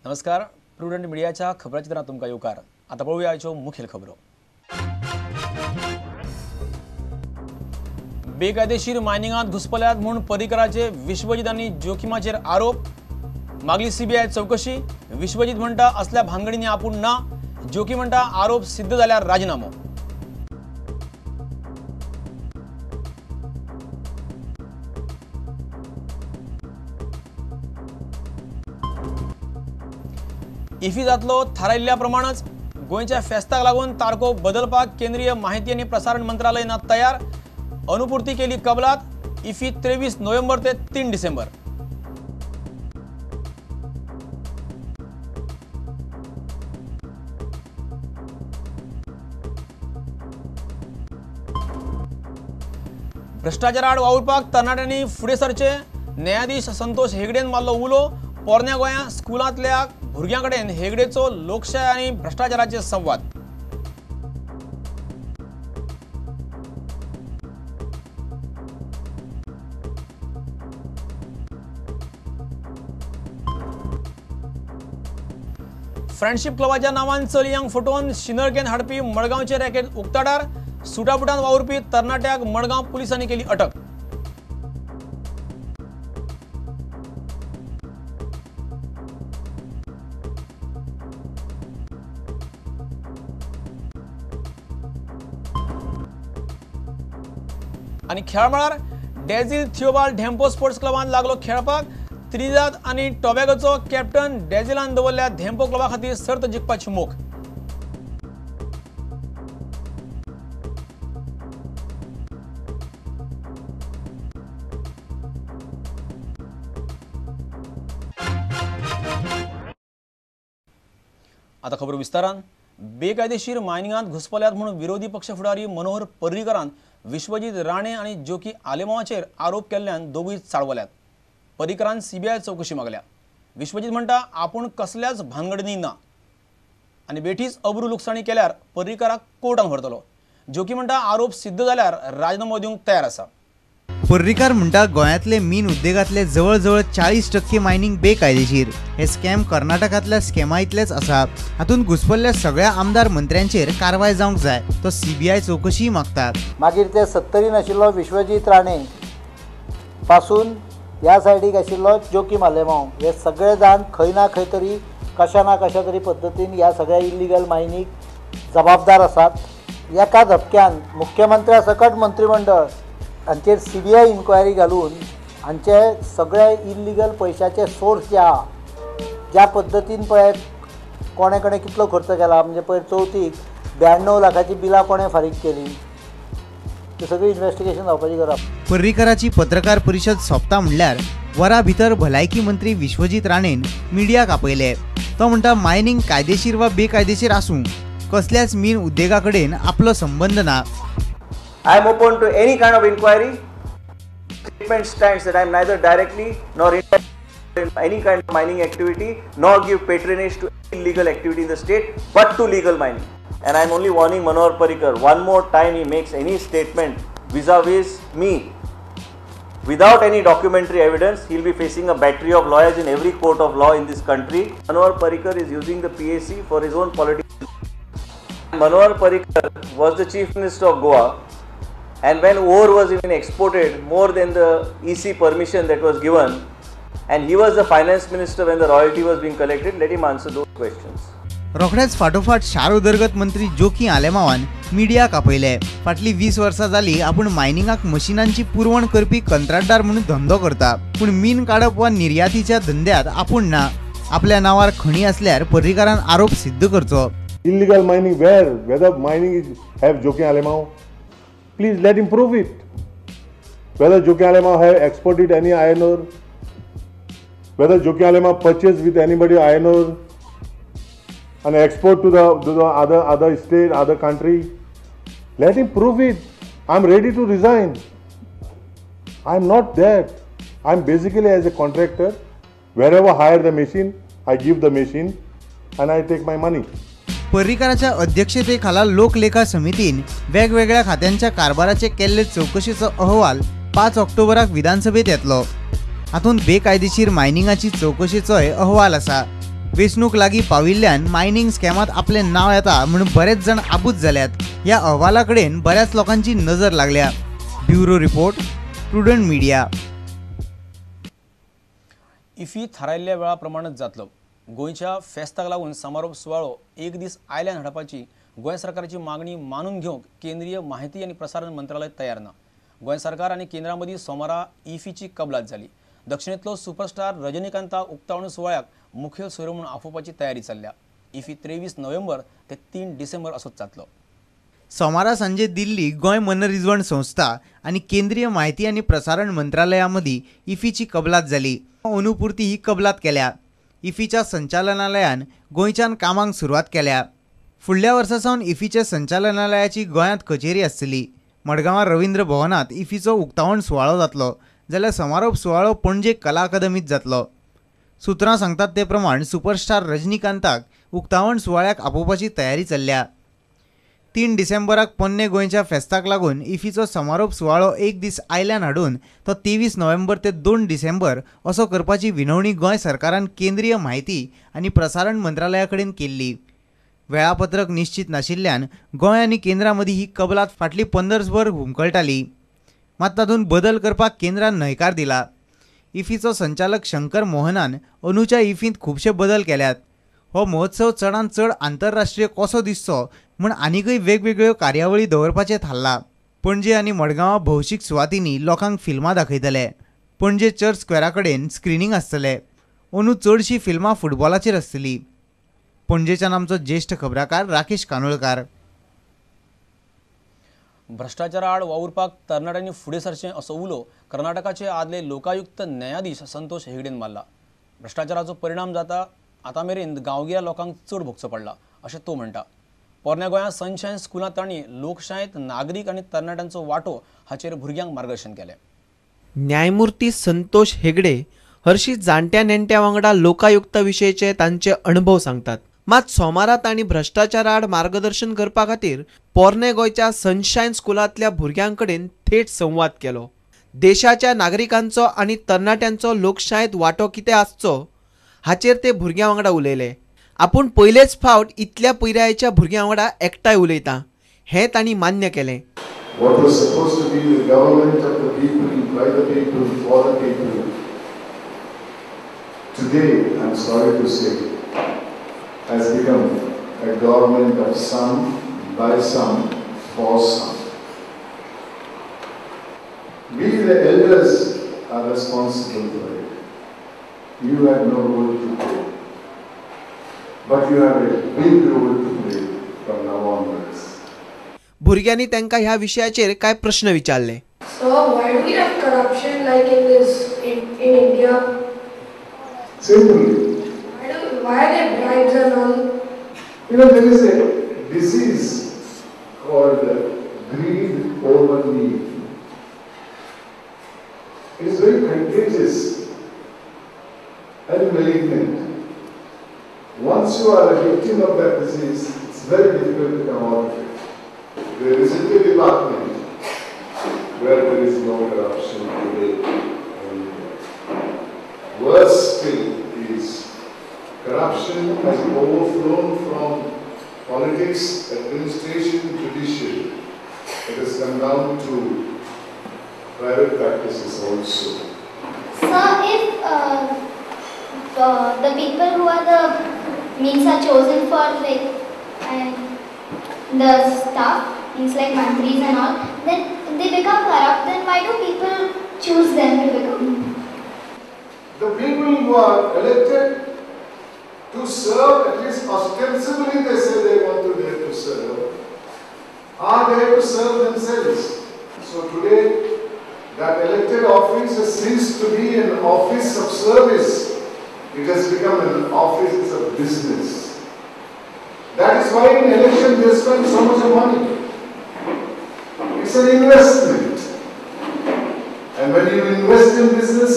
नमस्कार, प्रुडंट मीडियाच्या खबराचित्रांत तुमकां येवकार। आतां पळोवया आयच्यो मुखेल खबरो। बेकायदेशीर मायनिंगांत घुसपल्यात म्हूण पर्रीकराचे विश्वजीत आनी जोखीमाचेर आरोप। मागली सीबीआय चवकशी। विश्वजीत म्हणटा असल्या भानगडींनी आपूण ना। जोखी म्हणटा आरोप सिद्ध जाल्यार राजिनामो। इफी जातलो थारायिल्ल्या प्रमाणच गोंयच्या फेस्ताक लागून तारखो बदलपाक केंद्रीय माहिती आनी प्रसारण मंत्रालय ना तयार। अनुपूर्ती केली कबलात। इफी 23 नोव्हेंबर ते 3 डिसेंबर। भ्रष्टाचारा आड वावुरपाक तरणाट्यांनी फुडें सरचें। न्यायाधीश संतोष हेगडेन मारलो उलो। पोरण्या गोंया स्कुलांतल्या भुरग्यां कडेन हेगडेचो लोकशाय आनी भ्रष्टाचाराचेर संवाद। फ्रेंडशीप क्लबाच्या नांवान चलयांक फटोवन शिनळकेन हाडपी मडगांवचे रॅकेट उक्ताडार। सुटाबुटान वावुरपी तरणाट्याक मडगांव पुलिसांनी केली अटक। आनी खेळ मळार डेझील थिओबाल धेंपो स्पोर्ट्स क्लबान लागलो खेळपाक। त्रिनिदाद आनी टोबॅगोचो कॅप्टन डेझिलान दवरल्या धेंपो क्लबा खातीर सर्त जिखपाची मोख। आतां खबर विस्तारान। बेकायदेशीर मायनिंगांत घुसपल्यात म्हूण विरोधी पक्ष फुडारी मनोहर पर्रीकरान विश्वजीत राणे आनी जोकी आलेमावाचेर आरोप केल्ल्यान दोगूय चाळवल्यात। पर्रीकरान सीबीआय चवकशी मागल्या। विश्वजीत म्हणटा आपूण कसल्याच भानगडींनी ना आनी बेठीच अब्रू लुकसाणी केल्यार पर्रीकराक कोर्टान व्हरतलो। जोकी म्हणटा आरोप सिद्ध जाल्यार राजीनामो दिवंक तयार आसा। पर्रीकार म्हणटा गोंयांतले मीन उद्देगांतले जवळ जवळ 40% मायनिंग बेकायदेशीर। हे स्कॅम कर्नाटकांतल्या स्कॅमा इतलेच आसा। हातूंत घुसपल्ल्या सगळ्या आमदार मंत्र्यांचेर कारवाय जावंक जाय। तो सीबीआय चवकशीय मागता। मागीर ते 70 आशिल्लो विश्वजीत राणे पासून ह्या सायडीक आशिल्लो जोकीम आलेमांव हे सगळे जाण खंय ना खंय तरी कशा ना कशा तरी पद्दतीन ह्या सगळ्या इल्लिगल मायनीक जबाबदार आसात। एका धपक्यान मुख्यमंत्र्या सकट मंत्रिमंडळ हांचेर सीबीआय इन्क्वायरी घालून हांचे सगळे इल्लिगल पयशाचे सोर्स जे आहा ज्या पद्दतीन पळय कोणे कडेन कितलो खर्च केला, म्हणजे पयर चवथीक 92 लाखाची बिलां कोणें फारीक केली, ती सगळी इन्वेस्टिगेशन जावपाची गरज। पर्रीकराची पत्रकार परिशद सोंपता म्हणल्यार वरा भितर भलायकी मंत्री विश्वजीत राणेन मिडियाक आपयले। तो म्हणटा मायनिंग कायदेशीर वा बेकायदेशीर आसूं कसल्याच मीन उद्देगा कडेन आपलो संबंद ना। I am open to any kind of inquiry. Statement stands that I am neither directly nor indirectly in any kind of mining activity, nor give patronage to illegal activity in the state, but to legal mining. And I am only warning Manohar Parrikar, one more time he makes any statement vis-a-vis me without any documentary evidence, he will be facing a battery of lawyers in every court of law in this country. Manohar Parrikar is using the PAC for his own political. Manohar Parrikar was the Chief Minister of Goa, and when ore was even exported more than the EC permission that was given, and he was the finance minister when the royalty was being collected, let him answer those questions. रोखडेच फाटोफाट शार उदरगत मंत्री जोकी आलेमावान मिडियाक आपयले। फाटली 20 वर्सां जाली आपूण मायनिंगाक मशिनांची पुरवण करपी कंत्राटदार म्हणून धंदो करता, पूण मीन काडप वा निर्यातीच्या धंद्यात आपूण ना। आपल्या नावार खणी आसल्यार पर्रीकारान आरोप सिद्ध करचो। Illegal mining where? Whether mining is have Joaquim Alemao? Please let him prove it. Whether Joaquim Alemao have exported any iron ore, whether Joaquim Alemao purchased with anybody iron ore and export to the other state, other country. Let him prove it. I am ready to resign. I am not that. I am basically as a contractor, wherever hire the machine, I give the machine and I take my money. पर्रीकाराच्या अध्यक्षतेखाला लोकलेखा समितीन वेगवेगळ्या खात्यांच्या कारभाराचे केल्ले चवकशेचो अहवाल 5 ऑक्टोबराक विधानसभेत येतलो. हातूंत बेकायदेशीर मायनिंगाची चवकशेचोय अहवाल आसा. वेंचणूक लागीं पाविल्ल्यान मायनिंग स्कॅमांत आपलें नांव येता म्हूण बरेच जाण आबूज जाल्यात. ह्या अहवाला कडेन बऱ्याच लोकांची नजर लागल्या. Bureau report, Prudent Media. IFFI थारायल्ल्या वेळा प्रमाणच जातलो. गोंयच्या फेस्ताक लागून समारोप सुवाळो एक दीस आयल्यान हाडपाची गोंय सरकाराची मागणी मानून घेवंक केंद्रीय माहिती आनी प्रसारण मंत्रालय तयार ना. गोंय सरकार आनी केंद्रा मदीं सोमारा इफ्फीची कबलात जाली. दक्षिणेंतलो सुपरस्टार रजनीकांताक उक्तावण सुवाळ्याक मुखेल सोयरो म्हूण आफोवपाची तयारी चल्ल्या. इफ्फी 23 नोव्हेंबर ते 3 डिसेंबर असोच जातलो. सोमारा सांजे दिल्ली गोंय मनरिजवण संस्था आनी केंद्रीय माहिती आनी प्रसारण मंत्रालया मदीं इफ्फीची कबलात जाली. अनुपुरती ही कबलात केल्या. इफ्फीच्या संचालनालयान गोंयच्यान कामाक सुरवात केल्या. फुडल्या वर्सा सावन इफ्फीच्या संचालनालयाची गोंयांत कचेरी आसतली. मडगांवां रवींद्र भवनांत इफ्फीचो उक्तावण सुवाळो जातलो, जाल्यार समारोप सुवाळो पणजे कला अकादमींत जातलो. सुत्रां सांगतात ते प्रमाण सुपरस्टार रजनीकांताक उक्तावण सुवाळ्याक आपोवपाची तयारी चल्ल्या. 3 डिसेंबराक पोन्ने गोंयच्या फेस्ताक लागून इफ्फीचो समारोप सुवाळो एक दीस आयल्यान हाडून तो 23 नोव्हेंबर ते 2 डिसेंबर असो करपाची विनवणी गोंय सरकारान केंद्रीय माहिती आनी प्रसारण मंत्रालया कडेन केल्ली. वेळापत्रक निश्चित नाशिल्ल्यान गोंय आनी केंद्रा मदीं ही कबलात फाटली 15 वर्सां हुमकळटाली. मात तातूंत बदल करपाक केंद्रान न्हयकार दिला. इफ्फीचो संचालक शंकर मोहनान अंदूच्या इफ्फींत खुबशे बदल केल्यात. हो महोत्सव चडांत चड आंतरराष्ट्रीय कसो दिसचो म्हूण आनीकय वेगवेगळ्यो कार्यावळी दवरपाचें थारलां. पणजे आनी मडगांवां भौशीक सुवातींनी लोकांक फिल्मां दाखयतले. पणजे चर्च स्क्वेरा कडेन स्क्रिनींग आसतलें. अंदू चडशीं फिल्मां फुटबॉलाचेर आसतलीं. पणजेच्यान आमचो ज्येश्ठ खबराकार राकेश कानोळकार. भ्रश्टाचारा आड वावुरपाक तरणाट्यांनी फुडें सरचें असो उलो कर्नाटकाचे आदले लोकायुक्त न्यायाधीश संतोष हेगडेन मारला. भ्रश्टाचाराचो परिणाम जाता आतां मेरेन गांवगिऱ्या लोकांक चड भोगचो पडला अशें तो म्हणटा. पोरण्या गोंया सनशायन स्कुलांत तांणी लोकशायेंत नागरीक आनी तरणाट्यांचो वांटो हाचेर भुरग्यांक मार्गदर्शन केलें. न्यायमूर्ती संतोष हेगडे हरशी जाणट्या नेणट्या वांगडा लोकायुक्ता विशयीचे तांचे अणभव सांगतात. मात सोमारा तांणी भ्रश्टाचारा आड मार्गदर्शन करपा खातीर पोरणे गोंयच्या सनशायन स्कुलांतल्या भुरग्यां कडेन थेट संवाद केलो. देशाच्या नागरिकांचो आनी तरणाट्यांचो लोकशायेंत वांटो कितें आसचो हाचेर ते भुरग्यां वांगडा उलयले. आपूण पयलेच फावट इतल्या पिरायेच्या भुरग्यां वांगडा एकठांय उलयता हें तांणी मान्य केलें. What was supposed to be the government of the people, by the people, for the people, today, I'm sorry to say, has become a government of some, by some, for some. We, the elders, are responsible for it. You have no role to play, but you have a big role to play from now onwards. भुरग्यांनी तांकां ह्या विशयाचेर कांय प्रश्न विचारले. So why do we have corruption like in this in India? Simply. Why are there bribes and all? You know, there is a disease called greed over need. It is very contagious and malignant. Once you are a victim of that disease, it's very difficult to come out of it. There isn't a department where there is no corruption today. And worse still is corruption has overflown from politics, administration, judiciary. It has come down to private practices also. So if the people who are the means are chosen for like and the staff, means like mantris and all, then they become corrupt, then why do people choose them to become? The people who are elected to serve, at least ostensibly they say they want to there to serve, are there to serve themselves. So today, that elected office has ceased to be an office of service. It has become an office of business. That is why in election they spend so much of money. It's an investment. And when you invest in business,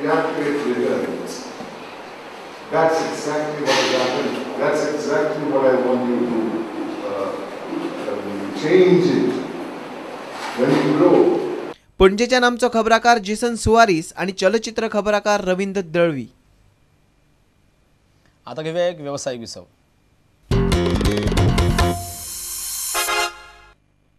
you have to get returns. That's exactly what has happened. That's exactly what I want you to change it when you grow. पणजेच्यान आमचो खबराकार Jason Soares आनी चलचित्र खबराकार रविंद्र दळवी. आता घेऊया एक व्यावसायिक विसव.